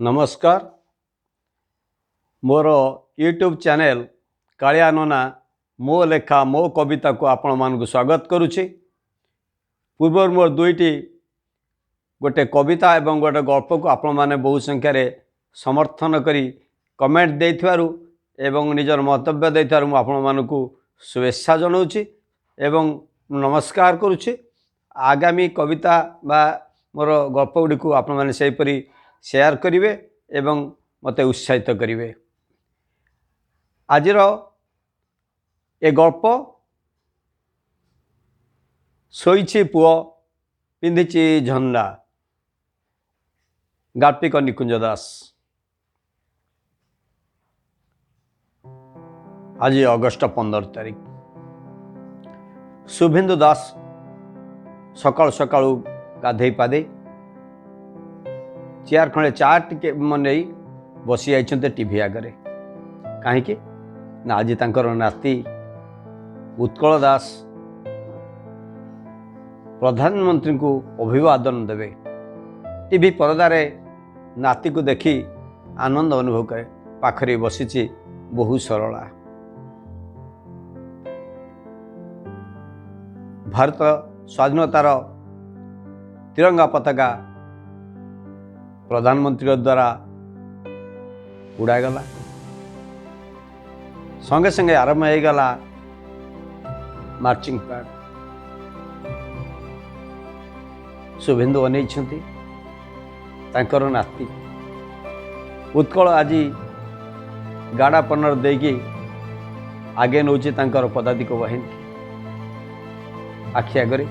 ନମସ୍କାର। ମୋର YouTube channel Kalia ନନା ମୋ ଲେଖା ମୋ କବିତାକୁ ଆପଣମାନଙ୍କୁ ସ୍ୱାଗତ କରୁଛି। ପୂର୍ବରୁ ମୋର ଦୁଇଟି, ଗୋଟେ କବିତା ଏବଂ ଗୋଟେ ଗଳ୍ପକୁ ଆପଣମାନେ ବହୁ ସଂଖ୍ୟାରେ ସମର୍ଥନ କରି କମେଣ୍ଟ ଦେଇଥିବାରୁ ଏବଂ ନିଜର ମନ୍ତବ୍ୟ ଦେଇଥିବାରୁ ମୁଁ ଆପଣମାନଙ୍କୁ ଶୁଭେଚ୍ଛା ଜଣାଉଛି ଏବଂ ନମସ୍କାର କରୁଛି। ଆଗାମୀ କବିତା ବା ମୋର ଗଳ୍ପ ଗୁଡ଼ିକୁ ଆପଣମାନେ ସେହିପରି ସେୟାର କରିବେ ଏବଂ ମୋତେ ଉତ୍ସାହିତ କରିବେ। ଆଜିର ଏ ଗଳ୍ପ, ଶୋଇଛି ପୁଅ ପିନ୍ଧିଛି ଝଣ୍ଡା, ଗାଳ୍ପିକ ନିକୁଞ୍ଜ ଦାସ। ଆଜି ଅଗଷ୍ଟ 15 ତାରିଖ। ଶୁଭେନ୍ଦୁ ଦାସ ସକାଳୁ ସକାଳୁ ଗାଧେଇ ପାଧେଇ ଚେୟାର ଖଣ୍ଡେ ଚା ଟିକେ ନେଇ ବସି ଯାଇଛନ୍ତି ଟିଭି ଆଗରେ। କାହିଁକି ନା ଆଜି ତାଙ୍କର ନାତି ଉତ୍କଳ ଦାସ ପ୍ରଧାନମନ୍ତ୍ରୀଙ୍କୁ ଅଭିବାଦନ ଦେବେ। ଟିଭି ପରଦାରେ ନାତିକୁ ଦେଖି ଆନନ୍ଦ ଅନୁଭବ କରେ। ପାଖରେ ବସିଛି ବୋହୂ ସରଳା। ଭାରତ ସ୍ୱାଧୀନତାର ତିରଙ୍ଗା ପତାକା ପ୍ରଧାନମନ୍ତ୍ରୀଙ୍କ ଦ୍ୱାରା ଉଡ଼ାଗଲା। ସଙ୍ଗେ ସଙ୍ଗେ ଆରମ୍ଭ ହେଇଗଲା ମାର୍ଚିଂ ପ୍ୟାଡ୍। ଶୁଭେନ୍ଦୁ ଅନେଇଛନ୍ତି ତାଙ୍କର ନାତି ଉତ୍କଳ ଆଜି ଗାଡ଼ା ପନର ଦେଇକି ଆଗେ ନେଉଛି ତାଙ୍କର ପଦାତିକ ବାହିନୀ। ଆଖି ଆଗରେ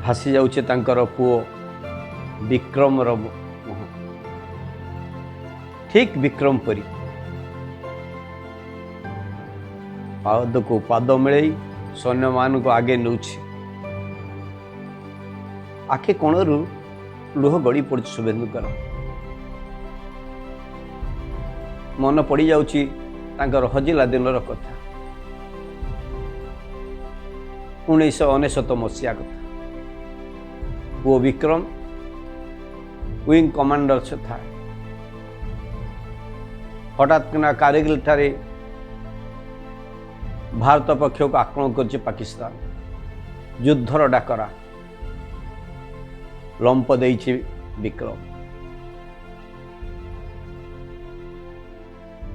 ଭାସି ଯାଉଛି ତାଙ୍କର ପୁଅ ବିକ୍ରମର ମୁହଁ, ଠିକ୍ ବିକ୍ରମ ପରି ପାଦକୁ ପାଦ ମିଳେଇ ସୈନ୍ୟମାନଙ୍କୁ ଆଗେ ନେଉଛି। ଆଖି କୋଣରୁ ଲୁହ ଗଡ଼ି ପଡ଼ୁଛି ଶୁଭେନ୍ଦୁଙ୍କର। ମନ ପଡ଼ିଯାଉଛି ତାଙ୍କର ହଜିଲା ଦିନର କଥା, 1999 ମସିହା କଥା। ପୁଅ ବିକ୍ରମ ୱିଙ୍ଗ କମାଣ୍ଡର ସେ ଥାଏ। ହଠାତ୍ କିନା କାରଗିଲ ଠାରେ ଭାରତ ପକ୍ଷକୁ ଆକ୍ରମଣ କରିଛି ପାକିସ୍ତାନ। ଯୁଦ୍ଧର ଡାକରା ଲମ୍ପ ଦେଇଛି ବିକ୍ରମ।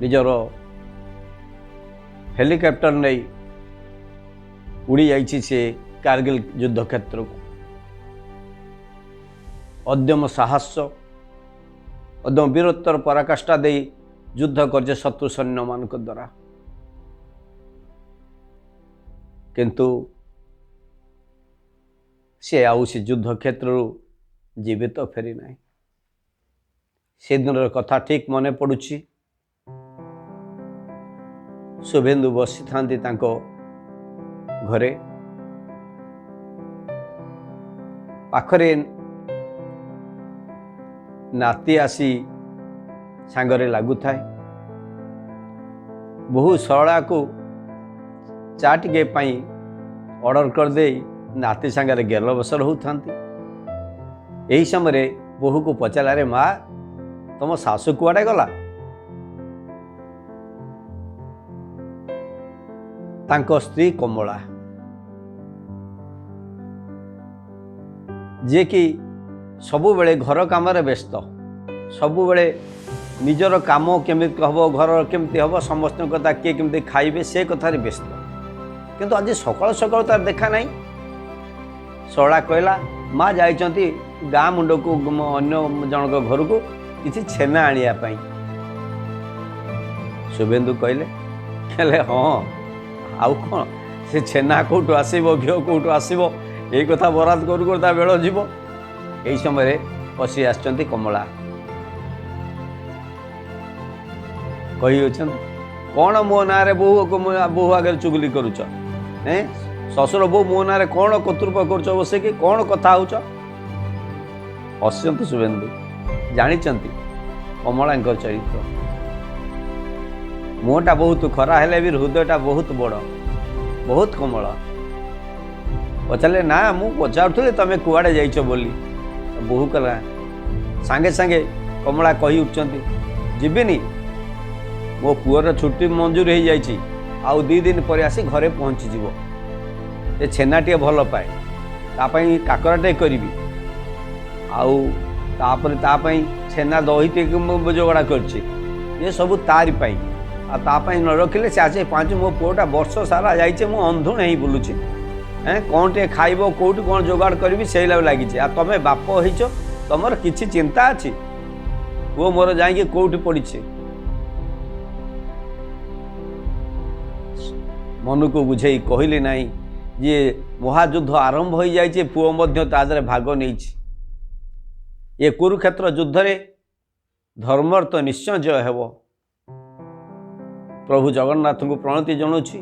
ନିଜର ହେଲିକପ୍ଟର ନେଇ ଉଡ଼ି ଯାଇଛି ସେ କାରଗିଲ ଯୁଦ୍ଧ କ୍ଷେତ୍ରକୁ। ଅଦ୍ୟମ ସାହସ, ଅଦ୍ୟମ ବୀରତ୍ୱର ପରାକାଷ୍ଠା ଦେଇ ଯୁଦ୍ଧ କରିছে ଶତ୍ରୁ ସୈନ୍ୟମାନଙ୍କ ଦ୍ୱାରା। କିନ୍ତୁ ସେ ଆଉ ସେ ଯୁଦ୍ଧ କ୍ଷେତ୍ରରୁ ଜୀବିତ ଫେରି ନାହିଁ। ସେଦିନର କଥା ଠିକ୍ ମନେ ପଡ଼ୁଛି। ଶୁଭେନ୍ଦୁ ବସିଥାନ୍ତି ତାଙ୍କ ଘରେ, ପାଖରେ ନାତି ଆସି ସାଙ୍ଗରେ ଲାଗୁଥାଏ। ବୋହୂ ସରଳାକୁ ଚା ଟିକେ ପାଇଁ ଅର୍ଡ଼ର କରିଦେଇ ନାତି ସାଙ୍ଗରେ ଗେଲ ବସର ହେଉଥାନ୍ତି। ଏହି ସମୟରେ ବୋହୂକୁ ପଚାରିଲା, ମା, ତମ ଶାଶୁ କୁଆଡ଼େ ଗଲା? ତାଙ୍କ ସ୍ତ୍ରୀ କମଳା, ଯିଏକି ସବୁବେଳେ ଘର କାମରେ ବ୍ୟସ୍ତ, ସବୁବେଳେ ନିଜର କାମ କେମିତି ହେବ, ଘର କେମିତି ହେବ, ସମସ୍ତଙ୍କ କଥା, କିଏ କେମିତି ଖାଇବେ ସେ କଥାରେ ବ୍ୟସ୍ତ। କିନ୍ତୁ ଆଜି ସକାଳୁ ସକାଳୁ ତାର ଦେଖା ନାହିଁ। ସରଳା କହିଲା, ମା ଯାଇଛନ୍ତି ଗାଁ ମୁଣ୍ଡକୁ ଅନ୍ୟ ଜଣଙ୍କ ଘରକୁ କିଛି ଛେନା ଆଣିବା ପାଇଁ। ଶୁଭେନ୍ଦୁ କହିଲେ, ହେଲେ ହଁ, ଆଉ କ'ଣ ସେ ଛେନା କେଉଁଠୁ ଆସିବ, ଘିଅ କେଉଁଠୁ ଆସିବ, ଏଇ କଥା ବରାଦ କରୁ କରୁ ତା ବେଳ ଯିବ। ଏହି ସମୟରେ ପଶି ଆସିଛନ୍ତି କମଳା। କହିଅଛନ୍ତି, କ'ଣ ମୋ ନାଁରେ ବୋହୂ ଆଗରେ ଚୁଗୁଲି କରୁଛ? ଏଁ ଶ୍ୱଶୁର ବୋହୂ ମୋ ନାଁରେ କ'ଣ କର୍ତ୍ତୃପ କରୁଛ, ବସିକି କ'ଣ କଥା ହେଉଛ? ହସିଛନ୍ତି ଶୁଭେନ୍ଦୁ। ଜାଣିଛନ୍ତି କମଳାଙ୍କ ଚରିତ୍ର। ମୁହଁଟା ବହୁତ ଖରା ହେଲେ ବି ହୃଦୟଟା ବହୁତ ବଡ଼, ବହୁତ କୋମଳ। ପଚାରିଲେ, ନା, ମୁଁ ପଚାରୁଥିଲି ତମେ କୁଆଡ଼େ ଯାଇଛ ବୋଲି। ବୋହୂ କହିଲା, ସାଙ୍ଗେ ସାଙ୍ଗେ କମଳା କହି ଉଠୁଛନ୍ତି, ଯିବିନି, ମୋ ପୁଅର ଛୁଟି ମଞ୍ଜୁର ହେଇଯାଇଛି, ଆଉ 2 ଦିନ ପରେ ଆସି ଘରେ ପହଞ୍ଚିଯିବ। ଏ ଛେନା ଟିକେ ଭଲ ପାଏ, ତା ପାଇଁ କାକରାଟେ କରିବି, ଆଉ ତାପରେ ତା ପାଇଁ ଛେନା ଦହି ଟିକେ ମୁଁ ଯୋଗାଡ଼ କରିଛି, ଏ ସବୁ ତାରି ପାଇଁ। ଆଉ ତା ପାଇଁ ନ ରଖିଲେ ସେ ଆସି ପାଞ୍ଚ, ମୋ ପୁଅଟା ବର୍ଷ ସାରା ଯାଇଛି, ମୁଁ ଅନ୍ଧୁଣ ହେଇ ବୁଲୁଛି, କ'ଣ ଟିକେ ଖାଇବ, କେଉଁଠି କ'ଣ ଯୋଗାଡ଼ କରିବି ସେଇ ଲାଗିଛି। ଆଉ ତମେ ବାପ ହେଇଛ, ତମର କିଛି ଚିନ୍ତା ଅଛି? ପୁଅ ମୋର ଯାଇକି କେଉଁଠି ପଡ଼ିଛି? ମନକୁ ବୁଝେଇ କହିଲି ନାହିଁ ଯେ ମହାଯୁଦ୍ଧ ଆରମ୍ଭ ହୋଇଯାଇଛି, ପୁଅ ମଧ୍ୟ ତା ଦେହରେ ଭାଗ ନେଇଛି। ଏ କୁରୁକ୍ଷେତ୍ର ଯୁଦ୍ଧରେ ଧର୍ମର ତ ନିଶ୍ଚୟ ଜୟ ହେବ। ପ୍ରଭୁ ଜଗନ୍ନାଥଙ୍କୁ ପ୍ରଣତି ଜଣାଉଛି,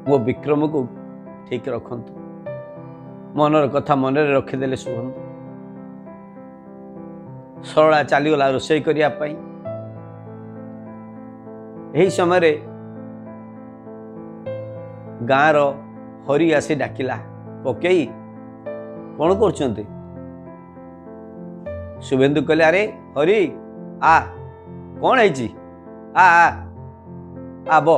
ମୋ ବିକ୍ରମକୁ ଠିକ୍ ରଖନ୍ତୁ। ମନର କଥା ମନରେ ରଖିଦେଲେ ଶୁଭନ୍ତୁ। ସରଳା ଚାଲିଗଲା ରୋଷେଇ କରିବା ପାଇଁ। ଏହି ସମୟରେ ଗାଁର ହରି ଆସି ଡାକିଲା, ପକେଇ କ'ଣ କରୁଛନ୍ତି? ଶୁଭେନ୍ଦୁ କହିଲେ, ଆରେ ହରି ଆ, କ'ଣ ହେଇଛି? ଆ ଆ ବ।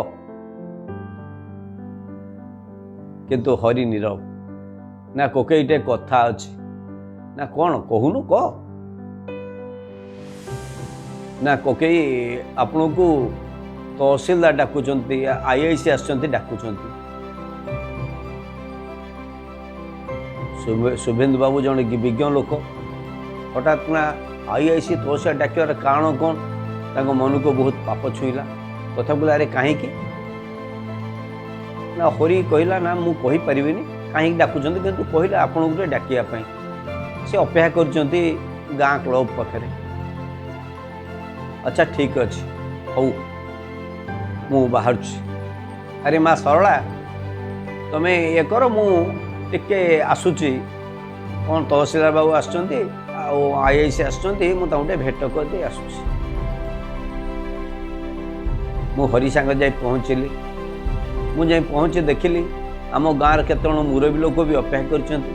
କିନ୍ତୁ ହରି ନୀରବ। ନା କୋକେଇଟେ କଥା ଅଛି। ନା କ'ଣ କହୁନୁ କହ। ନା କୋକେଇ ଆପଣଙ୍କୁ ତହସିଲଦାର ଡାକୁଛନ୍ତି, ଆଇଆଇସି ଆସିଛନ୍ତି ଡାକୁଛନ୍ତି। ଶୁଭେନ୍ଦୁ ବାବୁ ଜଣେ ବିଜ୍ଞ ଲୋକ, ହଠାତ୍ ନା ଆଇଆଇସି ତହସିଲଦାର ଡାକିବାର କାରଣ କ'ଣ? ତାଙ୍କ ମନକୁ ବହୁତ ପାପ ଛୁଇଁଲା। କଥା କହିଲା, ଆରେ କାହିଁକି? ନା ହରି କହିଲା, ନା ମୁଁ କହିପାରିବିନି କାହିଁକି ଡାକୁଛନ୍ତି, କିନ୍ତୁ କହିଲେ ଆପଣଙ୍କୁ ଟିକେ ଡାକିବା ପାଇଁ। ସେ ଅପେକ୍ଷା କରିଛନ୍ତି ଗାଁ କ୍ଲବ ପାଖରେ। ଆଚ୍ଛା ଠିକ୍ ଅଛି, ହଉ ମୁଁ ବାହାରୁଛି। ଆରେ ମା ସରଳା, ତମେ ଇଏ କର, ମୁଁ ଟିକେ ଆସୁଛି, କ'ଣ ତହସିଲଦାର ବାବୁ ଆସୁଛନ୍ତି ଆଉ ଆଇଆଇସି ଆସୁଛନ୍ତି, ମୁଁ ତାଙ୍କୁ ଟିକେ ଭେଟ କରିଦେଇ ଆସୁଛି। ମୁଁ ହରି ସାଙ୍ଗ ଯାଇ ପହଞ୍ଚିଲି। ମୁଁ ଯାଇ ପହଞ୍ଚି ଦେଖିଲି ଆମ ଗାଁର କେତେଜଣ ମୁରବୀ ଲୋକ ବି ଅପେକ୍ଷା କରିଛନ୍ତି,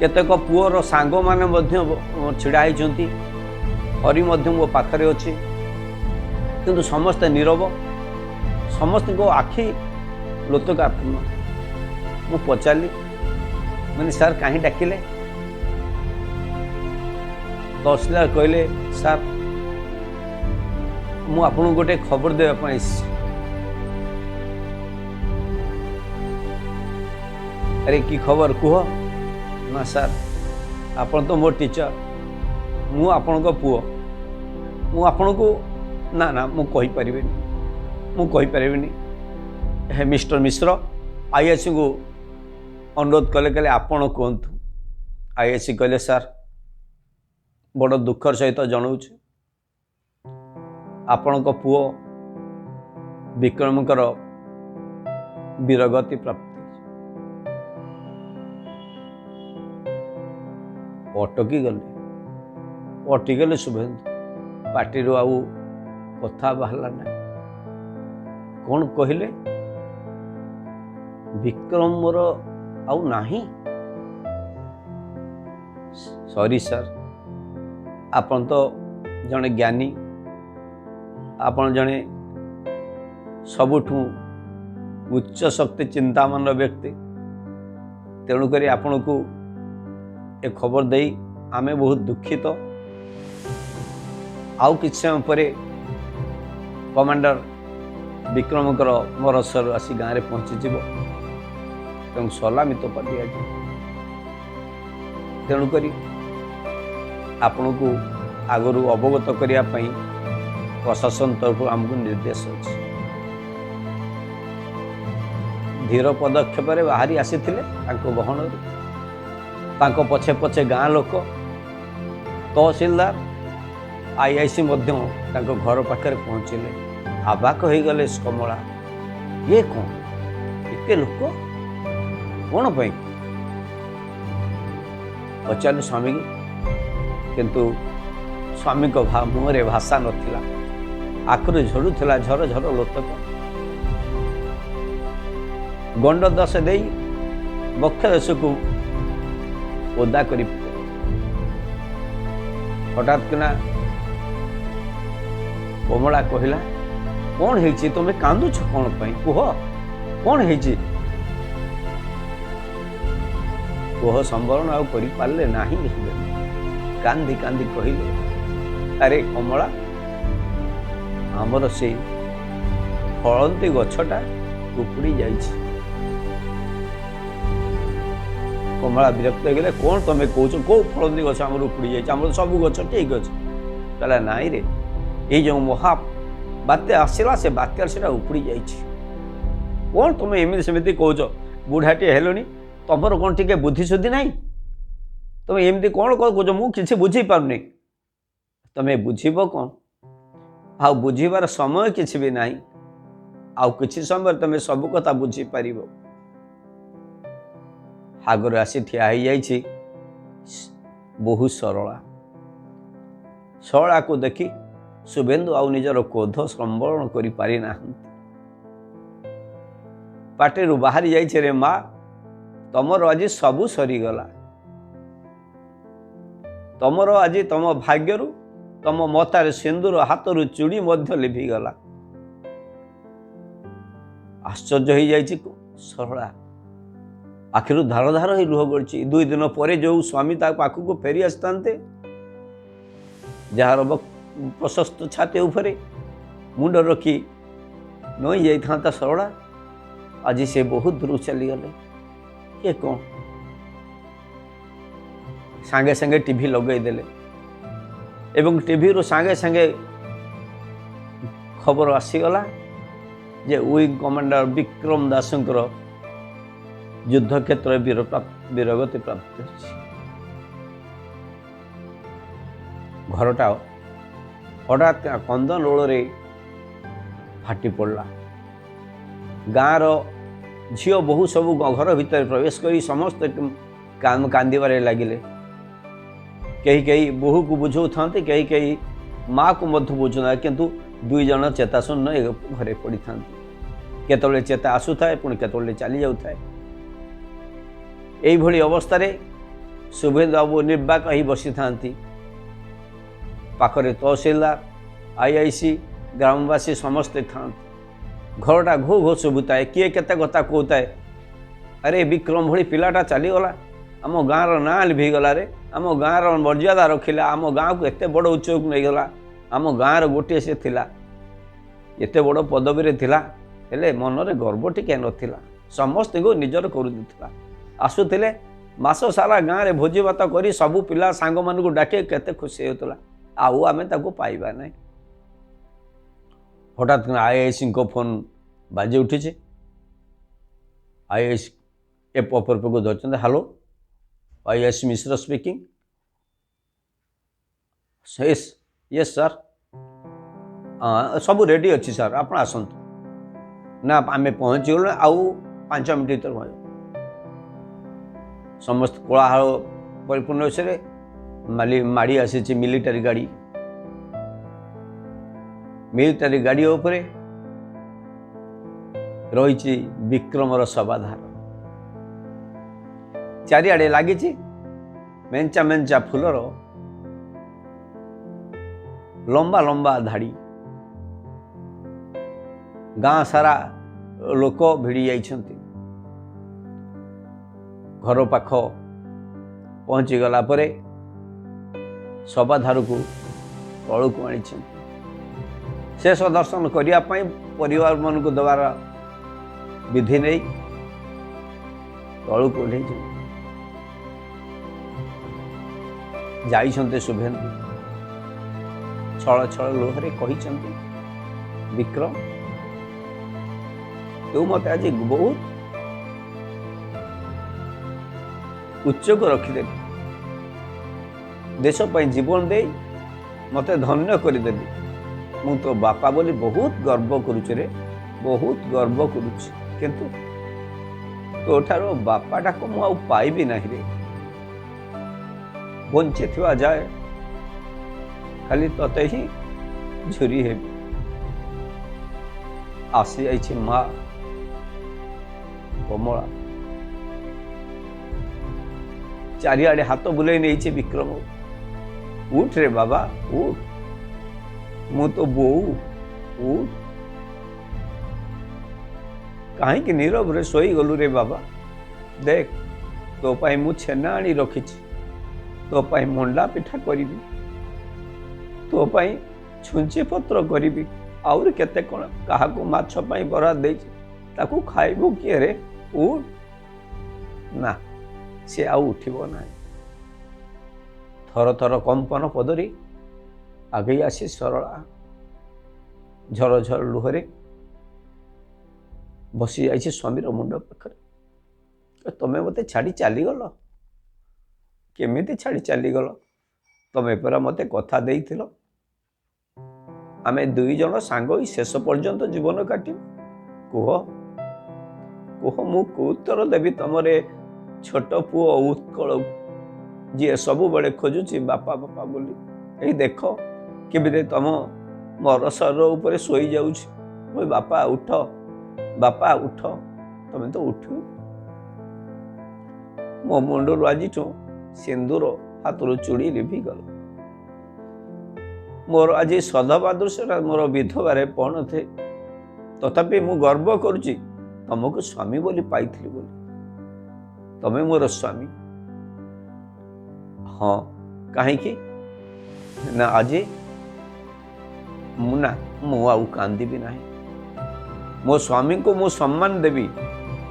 କେତେକ ପୁଅର ସାଙ୍ଗମାନେ ମଧ୍ୟ ଛିଡ଼ା ହେଇଛନ୍ତି, ହରି ମଧ୍ୟ ମୋ ପାଖରେ ଅଛି, କିନ୍ତୁ ସମସ୍ତେ ନୀରବ, ସମସ୍ତଙ୍କ ଆଖି ଲୋତକାପୂର୍ଣ୍ଣ। ମୁଁ ପଚାରିଲି, ମାନେ ସାର୍ କାହିଁ ଡାକିଲେ? ତହସିଲଦାର କହିଲେ, ସାର୍ ମୁଁ ଆପଣଙ୍କୁ ଗୋଟେ ଖବର ଦେବା ପାଇଁ ଆସିଛି। ଆରେ କି ଖବର କୁହ? ନା ସାର୍ ଆପଣ ତ ମୋ ଟିଚର, ମୁଁ ଆପଣଙ୍କ ପୁଅ, ମୁଁ ଆପଣଙ୍କୁ ନା ନା ମୁଁ କହିପାରିବିନି, ମୁଁ କହିପାରିବିନି। ହେ ମିଷ୍ଟର ମିଶ୍ର ଆଇଆଇସିଙ୍କୁ ଅନୁରୋଧ କଲେ, କହିଲେ ଆପଣ କୁହନ୍ତୁ। ଆଇଆଇସି କହିଲେ, ସାର୍ ବଡ଼ ଦୁଃଖର ସହିତ ଜଣାଉଛି, ଆପଣଙ୍କ ପୁଅ ବିକ୍ରମଙ୍କର ବୀରଗତି ପ୍ରାପ୍ତି। ଅଟକି ଗଲେ, ଅଟିଗଲେ ଶୁଭେନ୍ଦୁ, ପାଟିରୁ ଆଉ କଥା ବାହାରିଲା ନାହିଁ। କ'ଣ କହିଲେ? ବିକ୍ରମ ମୋର ଆଉ ନାହିଁ? ସରି ସାର୍, ଆପଣ ତ ଜଣେ ଜ୍ଞାନୀ, ଆପଣ ଜଣେ ସବୁଠୁ ଉଚ୍ଚ ଶକ୍ତି ଚିନ୍ତାମାନ ବ୍ୟକ୍ତି, ତେଣୁକରି ଆପଣଙ୍କୁ ଏ ଖବର ଦେଇ ଆମେ ବହୁତ ଦୁଃଖିତ। ଆଉ କିଛି ସମୟ ପରେ କମାଣ୍ଡର ବିକ୍ରମଙ୍କର ମରଶର ଆସି ଗାଁରେ ପହଞ୍ଚିଯିବ, ଏବଂ ସଲାମି ତୋପା ଦିଆଯିବ। ତେଣୁକରି ଆପଣଙ୍କୁ ଆଗରୁ ଅବଗତ କରିବା ପାଇଁ ପ୍ରଶାସନ ତରଫରୁ ଆମକୁ ନିର୍ଦ୍ଦେଶ ଅଛି। ଧୀର ପଦକ୍ଷେପରେ ବାହାରି ଆସିଥିଲେ ତାଙ୍କ ଗହଣରୁ, ତାଙ୍କ ପଛେ ପଛେ ଗାଁ ଲୋକ, ତହସିଲଦାର, ଆଇଆଇସି ମଧ୍ୟ ତାଙ୍କ ଘର ପାଖରେ ପହଞ୍ଚିଲେ। ଆବାକ ହୋଇଗଲେ କମଳା, ଇଏ କ'ଣ ଏତେ ଲୋକ, କ'ଣ ପାଇଁ? ପଚାରିଲେ ସ୍ୱାମୀକୁ, କିନ୍ତୁ ସ୍ୱାମୀଙ୍କ ମୁହଁରେ ଭାଷା ନଥିଲା, ଆଖିରୁ ଝରୁଥିଲା ଝର ଝର ଲୋତକ। ଗଣ୍ଡ ଦଶ ଦେଇ ବକ୍ଷ ଦେଶକୁ ଓଦା କରି। ହଠାତ୍ କିନା କମଳା କହିଲା, କ'ଣ ହେଇଛି? ତମେ କାନ୍ଦୁଛ କ'ଣ ପାଇଁ? କୁହ କ'ଣ ହେଇଛି? କୁହ ସମ୍ବରଣ ଆଉ କରିପାରିଲେ ନାହିଁ। କାନ୍ଦି କାନ୍ଦି କହିଲେ, ଆରେ କମଳା, ଆମର ସେଇ ଫଳନ୍ତି ଗଛଟା ଉପୁଡ଼ି ଯାଇଛି। କମଳା ବିରକ୍ତ ହେଇଗଲେ, କ'ଣ ତମେ କହୁଛ? କେଉଁ ଫଳନ୍ତି ଗଛ ଆମର ଉପୁଡ଼ି ଯାଇଛି? ଆମର ସବୁ ଗଛ ଠିକ୍ ଅଛି। କହିଲା, ନାଇଁ ରେ, ଏଇ ଯେଉଁ ମହା ବାତ୍ୟା ଆସିଲା, ସେ ବାତ୍ୟାରେ ସେଇଟା ଉପୁଡ଼ି ଯାଇଛି। କ'ଣ ତମେ ଏମିତି ସେମିତି କହୁଛ? ବୁଢ଼ାଟିଏ ହେଲଣି, ତମର କ'ଣ ଟିକେ ବୁଦ୍ଧି ସୁଦ୍ଧି ନାହିଁ? ତମେ ଏମିତି କ'ଣ କହୁଛ? ମୁଁ କିଛି ବୁଝିପାରୁନି। ତମେ ବୁଝିବ କ'ଣ? ଆଉ ବୁଝିବାର ସମୟ କିଛି ବି ନାହିଁ। ଆଉ କିଛି ସମୟରେ ତମେ ସବୁ କଥା ବୁଝିପାରିବ। ଆଗରେ ଆସି ଠିଆ ହେଇଯାଇଛି ବହୁ ସରଳା। ସରଳାକୁ ଦେଖି ଶୁଭେନ୍ଦୁ ଆଉ ନିଜର କ୍ରୋଧ ସମ୍ବରଣ କରିପାରିନାହାନ୍ତି। ପାଟିରୁ ବାହାରି ଯାଇଛି, ରେ ମା, ତମର ଆଜି ସବୁ ସରିଗଲା। ତମର ଆଜି ତମ ଭାଗ୍ୟରୁ ତମ ମଥାରେ ସିନ୍ଦୁର, ହାତରୁ ଚୁଡ଼ି ମଧ୍ୟ ଲିଭିଗଲା। ଆଶ୍ଚର୍ଯ୍ୟ ହେଇଯାଇଛି ସରଳା। ଆଖିରୁ ଧାର ଧାର ହେଇ ଲୁହ ଗଡ଼ିଛି। 2 ଦିନ ପରେ ଯେଉଁ ସ୍ୱାମୀ ତା ପାଖକୁ ଫେରି ଆସିଥାନ୍ତେ, ଯାହାର ପ୍ରଶସ୍ତ ଛାତି ଉପରେ ମୁଣ୍ଡ ରଖି ନଇଁ ଯାଇଥାନ୍ତା ସରଳା, ଆଜି ସେ ବହୁତ ଦୂରକୁ ଚାଲିଗଲେ। ଇଏ କ'ଣ? ସାଙ୍ଗେ ସାଙ୍ଗେ ଟିଭି ଲଗେଇଦେଲେ ଏବଂ ଟିଭିରୁ ସାଙ୍ଗେ ସାଙ୍ଗେ ଖବର ଆସିଗଲା ଯେ ୱିଙ୍ଗ କମାଣ୍ଡର ବିକ୍ରମ ଦାସଙ୍କର ଯୁଦ୍ଧ କ୍ଷେତ୍ରରେ ବୀରଗତି ପ୍ରାପ୍ତ ହୋଇଛି। ଘରଟା ହଠାତ୍ କନ୍ଦନରୋଳରେ ଫାଟି ପଡ଼ିଲା। ଗାଁର ଝିଅ ବୋହୂ ସବୁ ଘର ଭିତରେ ପ୍ରବେଶ କରି ସମସ୍ତେ କାନ୍ଦିବାରେ ଲାଗିଲେ। କେହି କେହି ବୋହୂକୁ ବୁଝାଉଥାନ୍ତି, କେହି କେହି ମାଆକୁ ମଧ୍ୟ ବୁଝୁଥାନ୍ତି, କିନ୍ତୁ 2 ଜଣ ଚେତାଶୂନ୍ୟ ଘରେ ପଡ଼ିଥାନ୍ତି। କେତେବେଳେ ଚେତା ଆସୁଥାଏ, ପୁଣି କେତେବେଳେ ଚାଲି ଯାଉଥାଏ। ଏଇଭଳି ଅବସ୍ଥାରେ ଶୁଭେନ୍ଦୁ ବାବୁ ନିର୍ବାକ ହେଇ ବସିଥାନ୍ତି। ପାଖରେ ତହସିଲଦାର, IIC, ଗ୍ରାମବାସୀ ସମସ୍ତେ ଥାନ୍ତି। ଘରଟା ଘୋ ଘୋ ଶୁଭୁଥାଏ, କିଏ କେତେ କଥା କହୁଥାଏ। ଆରେ ବିକ୍ରମ ଭଳି ପିଲାଟା ଚାଲିଗଲା, ଆମ ଗାଁର ନାଁ ଲିଭିଗଲା ରେ, ଆମ ଗାଁର ମର୍ଯ୍ୟାଦା ରଖିଲା, ଆମ ଗାଁକୁ ଏତେ ବଡ଼ ଉଚ୍ଚକୁ ନେଇଗଲା। ଆମ ଗାଁର ଗୋଟିଏ ସେ ଥିଲା, ଏତେ ବଡ଼ ପଦବୀରେ ଥିଲା, ହେଲେ ମନରେ ଗର୍ବ ଟିକେ ନଥିଲା। ସମସ୍ତଙ୍କୁ ନିଜର କରୁଦେଉଥିଲା। ଆସୁଥିଲେ ମାସ ସାରା ଗାଁରେ ଭୋଜି ଭାତ କରି ସବୁ ପିଲା ସାଙ୍ଗମାନଙ୍କୁ ଡାକି କେତେ ଖୁସି ହେଉଥିଲା। ଆଉ ଆମେ ତାକୁ ପାଇବା ନାହିଁ। ହଠାତ୍ IICଙ୍କ ଫୋନ୍ ବାଜି ଉଠିଛି। IIC ଏ ଅପରପକୁ ଧରିଛନ୍ତି। Hello, IIC Mishra speaking. Yes yes sir, ସବୁ ରେଡ଼ି ଅଛି ସାର୍, ଆପଣ ଆସନ୍ତୁ। ନା ଆମେ ପହଞ୍ଚିଗଲୁ, ଆଉ 5 ମିନିଟ୍ ଭିତରେ ପହଞ୍ଚିବୁ। ସମସ୍ତେ କୋଳାହଳ ପରିପୂର୍ଣ୍ଣ ବିଷୟରେ ମାଡ଼ି ଆସିଛି ମିଲିଟାରୀ ଗାଡ଼ି। ମିଲିଟାରୀ ଗାଡ଼ି ଉପରେ ରହିଛି ବିକ୍ରମର ଶବାଧାର। ଚାରିଆଡ଼େ ଲାଗିଛି ମେଞ୍ଚା ମେଞ୍ଚା ଫୁଲର ଲମ୍ବା ଲମ୍ବା ଧାଡ଼ି। ଗାଁ ସାରା ଲୋକ ଭିଡ଼ି ଯାଇଛନ୍ତି। ଘର ପାଖ ପହଞ୍ଚିଗଲା ପରେ ଶବାଧାରକୁ ତଳକୁ ଆଣିଛନ୍ତି। ଶେଷ ଦର୍ଶନ କରିବା ପାଇଁ ପରିବାରମାନଙ୍କୁ ଦେବାର ବିଧି ନେଇ ତଳକୁ ଓହ୍ଲେଇଛନ୍ତି। ଯାଇଛନ୍ତି ଶୁଭେନ୍ଦୁ, ଛଳ ଛଳ ଲୁହରେ କହିଛନ୍ତି, ବିକ୍ରମ ତୁ ମୋତେ ଆଜି ବହୁତ ଉଚ୍ଚକୁ ରଖିଦେଲୁ, ଦେଶ ପାଇଁ ଜୀବନ ଦେଇ ମୋତେ ଧନ୍ୟ କରିଦେଲୁ। ମୁଁ ତୋ ବାପା ବୋଲି ବହୁତ ଗର୍ବ କରୁଛି ରେ, ବହୁତ ଗର୍ବ କରୁଛି, କିନ୍ତୁ ତୋଠାରୁ ବାପାଟାକୁ ମୁଁ ଆଉ ପାଇବି ନାହିଁ ରେ। ବଞ୍ଚିଥିବା ଯାଏ ଖାଲି ତତେ ହିଁ ଝୁରି ହେବି। ଆସିଯାଇଛି ମା କମଳା, ଚାରିଆଡ଼େ ହାତ ବୁଲେଇ ନେଇଛି ବିକ୍ରମ। ଉଠ ରେ ବାବା ଉଠ, ମୁଁ ତ ବୋଉ, ଉଠ। କାହିଁକି ନୀରବରେ ଶୋଇଗଲୁ ରେ ବାବା? ଦେଖ, ତୋ ପାଇଁ ମୁଁ ଛେନା ଆଣି ରଖିଛି, ତୋ ପାଇଁ ମଣ୍ଡା ପିଠା କରିବି, ତୋ ପାଇଁ ଛୁଞ୍ଚି ପତ୍ର କରିବି, ଆହୁରି କେତେ କ'ଣ। କାହାକୁ ମାଛ ପାଇଁ ବରାଦ ଦେଇଛି, ତାକୁ ଖାଇବୁ କିଏ ରେ? ଉଠ। ନା, ସେ ଆଉ ଉଠିବ ନାହିଁ। ଥର ଥର କମ୍ପନ ପଦରେ ଆଗେଇ ଆସି ସରଳା ଝର ଝର ଲୁହରେ ବସି ଯାଇଛି ସ୍ୱାମୀର ମୁଣ୍ଡ ପାଖରେ। ତମେ ମୋତେ ଛାଡ଼ି ଚାଲିଗଲ, କେମିତି ଛାଡ଼ି ଚାଲିଗଲ? ତମେ ପରା ମୋତେ କଥା ଦେଇଥିଲ ଆମେ ଦୁଇ ଜଣ ସାଙ୍ଗ ହୋଇ ଶେଷ ପର୍ଯ୍ୟନ୍ତ ଜୀବନ କାଟିବୁ। କୁହ କୁହ, ମୁଁ କୋଉ ଉତ୍ତର ଦେବି ତମରେ ଛୋଟ ପୁଅ ଉତ୍କଳକୁ, ଯିଏ ସବୁବେଳେ ଖୋଜୁଛି ବାପା ବାପା ବୋଲି? ଏଇ ଦେଖ କେମିତି ତମ ମର ଶରୀର ଉପରେ ଶୋଇଯାଉଛି। ବାପା ଉଠ, ବାପା ଉଠ, ତମେ ତ ଉଠୁ। ମୋ ମୁଣ୍ଡରୁ ଆଜିଠୁ ସିନ୍ଦୁର, ହାତରୁ ଚୁଡ଼ି ଲିଭିଗଲା। ମୋର ଆଜି ସଧବା ଦୃଶ୍ୟଟା ମୋର ବିଧବାରେ ପରିଣତ। ତଥାପି ମୁଁ ଗର୍ବ କରୁଛି ତମକୁ ସ୍ୱାମୀ ବୋଲି ପାଇଥିଲି ବୋଲି। ତମେ ମୋର ସ୍ୱାମୀ। ହଁ, କାହିଁକି ନା ଆଜି ମୁଁ ନା ମୁଁ ଆଉ କାନ୍ଦିବି ନାହିଁ। ମୋ ସ୍ୱାମୀଙ୍କୁ ମୁଁ ସମ୍ମାନ ଦେବି।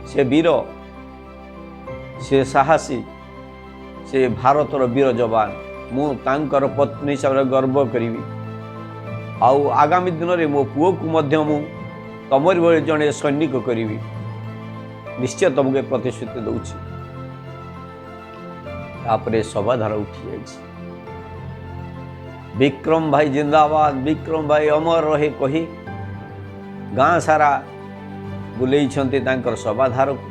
ସେ ବୀର, ସେ ସାହସୀ, ସେ ଭାରତର ବୀର ଯବାନ। ମୁଁ ତାଙ୍କର ପତ୍ନୀ ହିସାବରେ ଗର୍ବ କରିବି। ଆଉ ଆଗାମୀ ଦିନରେ ମୋ ପୁଅକୁ ମଧ୍ୟ ମୁଁ ତମରି ଭଳି ଜଣେ ସୈନିକ କରିବି। ନିଶ୍ଚୟ ତମକୁ ଏ ପ୍ରତିଶ୍ରୁତି ଦେଉଛି। ତାପରେ ଶବାଧାର ଉଠି ଯାଇଛି। ବିକ୍ରମ ଭାଇ ଜିନ୍ଦାବାଦ, ବିକ୍ରମ ଭାଇ ଅମର ରହେ କହି ଗାଁ ସାରା ବୁଲେଇଛନ୍ତି ତାଙ୍କର ଶବାଧାରକୁ।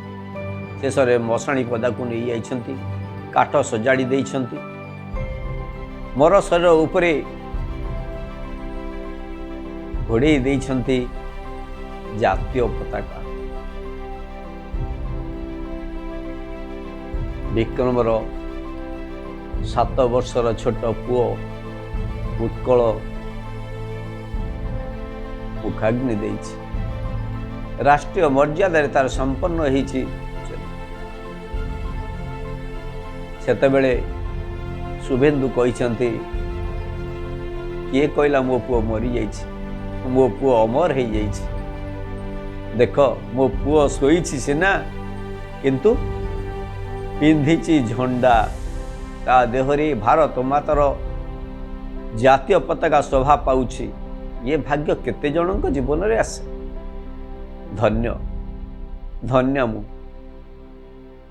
ଶେଷରେ ମଶାଣି ପଦାକୁ ନେଇଯାଇଛନ୍ତି, କାଠ ସଜାଡ଼ି ଦେଇଛନ୍ତି, ମର ଶରୀର ଉପରେ ଘୋଡ଼େଇ ଦେଇଛନ୍ତି ଜାତୀୟ ପତାକା। ବିକ୍ରମର 7 ବର୍ଷର ଛୋଟ ପୁଅ ଉତ୍କଳ ମୁଖାଗ୍ନି ଦେଇଛି। ରାଷ୍ଟ୍ରୀୟ ମର୍ଯ୍ୟାଦାରେ ତାର ସମ୍ପନ୍ନ ହେଇଛି। ସେତେବେଳେ ଶୁଭେନ୍ଦୁ କହିଛନ୍ତି, କିଏ କହିଲା ମୋ ପୁଅ ମରିଯାଇଛି? ମୋ ପୁଅ ଅମର ହେଇଯାଇଛି। ଦେଖ, ମୋ ପୁଅ ଶୋଇଛି ସିନା, କିନ୍ତୁ ପିନ୍ଧିଛି ଝଣ୍ଡା। ତା ଦେହରେ ଭାରତ ମାତାର ଜାତୀୟ ପତାକା ଶୋଭା ପାଉଛି। ଇଏ ଭାଗ୍ୟ କେତେ ଜଣଙ୍କ ଜୀବନରେ ଆସେ? ଧନ୍ୟ, ଧନ୍ୟ ମୁଁ।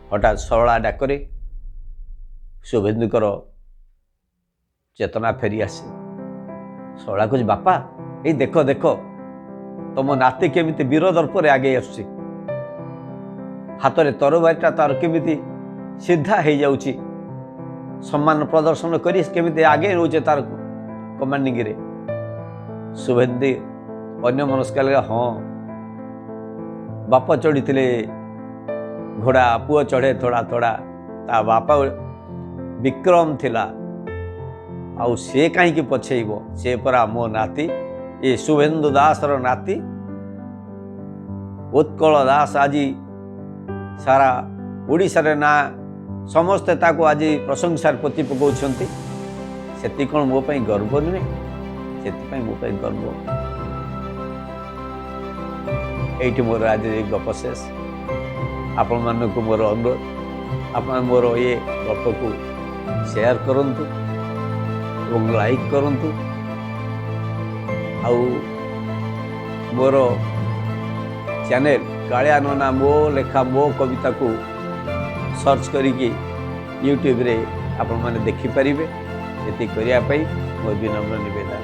ହଠାତ୍ ସରଳା ଡାକରେ ଶୁଭେନ୍ଦୁଙ୍କର ଚେତନା ଫେରି ଆସେ। ସରଳା କହୁଛି, ବାପା, ଏଇ ଦେଖ ଦେଖ, ତମ ନାତି କେମିତି ବୀର ଦର୍ପରେ ଆଗେଇ ଆସୁଛି। ହାତରେ ତରବାରୀଟା ତାର କେମିତି ସିଧା ହେଇଯାଉଛି, ସମ୍ମାନ ପ୍ରଦର୍ଶନ କରି କେମିତି ଆଗେଇ ନେଉଛି ତାର କମାଣ୍ଡିଂରେ। ଶୁଭେନ୍ଦୁ ଅନ୍ୟ ମନସ୍କ ଲାଗେ, ହଁ, ବାପା ଚଢ଼ିଥିଲେ ଘୋଡ଼ା, ପୁଅ ଚଢ଼େ ଥୋଡ଼ା ଥୋଡ଼ା। ତା ବାପା ବିକ୍ରମ ଥିଲା, ଆଉ ସେ କାହିଁକି ପଛେଇବ? ସେ ପରା ମୋ ନାତି, ଏ ଶୁଭେନ୍ଦୁ ଦାସର ନାତି ଉତ୍କଳ ଦାସ। ଆଜି ସାରା ଓଡ଼ିଶାରେ ନା ସମସ୍ତେ ତାକୁ ଆଜି ପ୍ରଶଂସାରେ ପୋତି ପକାଉଛନ୍ତି। ସେତିକି କ'ଣ ମୋ ପାଇଁ ଗର୍ବ ନୁହେଁ? ସେଥିପାଇଁ ମୋ ପାଇଁ ଗର୍ବ। ଏଇଠି ମୋର ଆଜି ଗପ ଶେଷ। ଆପଣମାନଙ୍କୁ ମୋର ଅନୁରୋଧ, ଆପଣ ମୋର ଏ ଗପକୁ ସେୟାର କରନ୍ତୁ ଏବଂ ଲାଇକ୍ କରନ୍ତୁ, ଆଉ ମୋର ଚ୍ୟାନେଲ କାଳିଆ ନନା ମୋ ଲେଖା ମୋ କବିତାକୁ ସର୍ଚ୍ଚ କରିକି ୟୁଟ୍ୟୁବରେ ଆପଣମାନେ ଦେଖିପାରିବେ। ଏତିକି କରିବା ପାଇଁ ମୋର ବିନମ୍ର ନିବେଦନ।